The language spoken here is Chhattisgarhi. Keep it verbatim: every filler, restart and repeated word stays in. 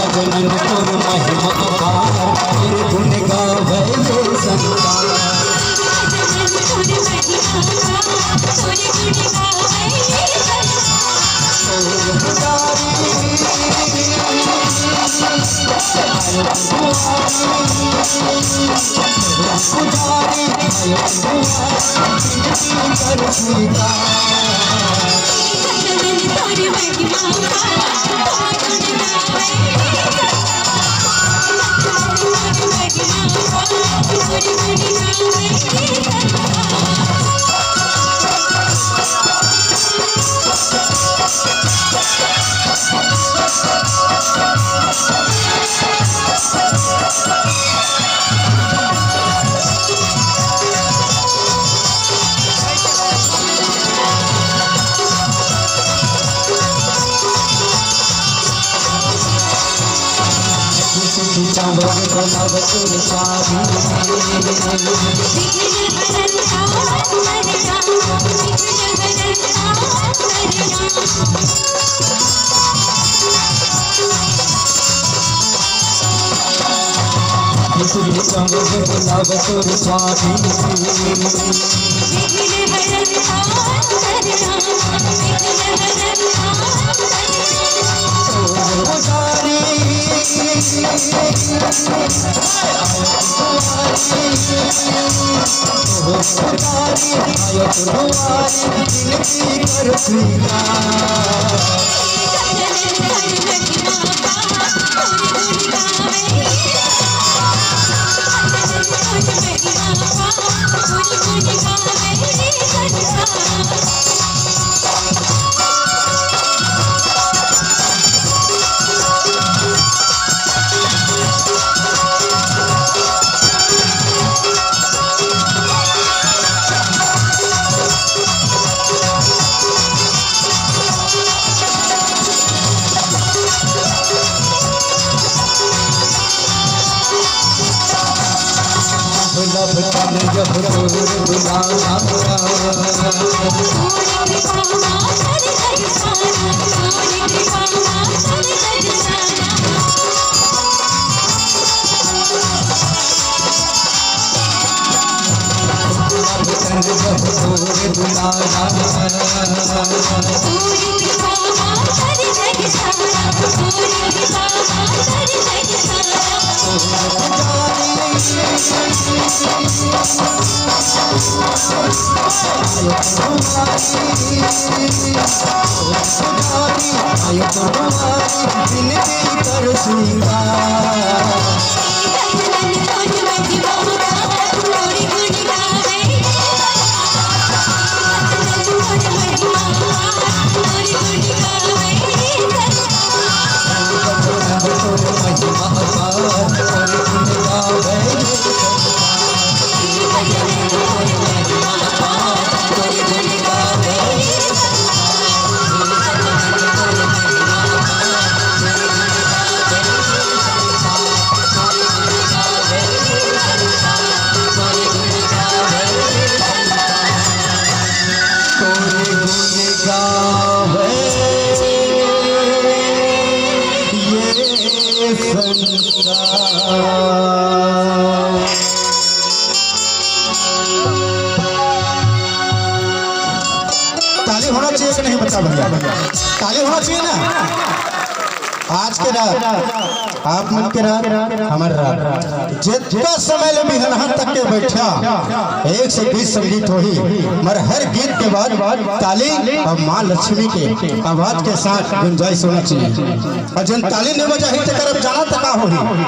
गगनन तोर महिमा अपार, तोर गुण गावे ये संसार। तोर पुजारी, तोर पुजारी, तोर पुजारी, विनती कर स्वीकार। तोरे गुण गावे ये संसार। ताली होना चाहिए कि नहीं बता भैया? ताली होना चाहिए ना। आज के रात आप मन के रात, हमर रात, जितना समय ले बिहनहा तक के बैठा, एक से बीस संगीत होही, मर हर गीत के बाद ताली और माँ लक्ष्मी के आवाज के साथ गुंजाइश होना चाहिए। और जन ताली नहीं बजाही, तेकर अब जाना तक का होही।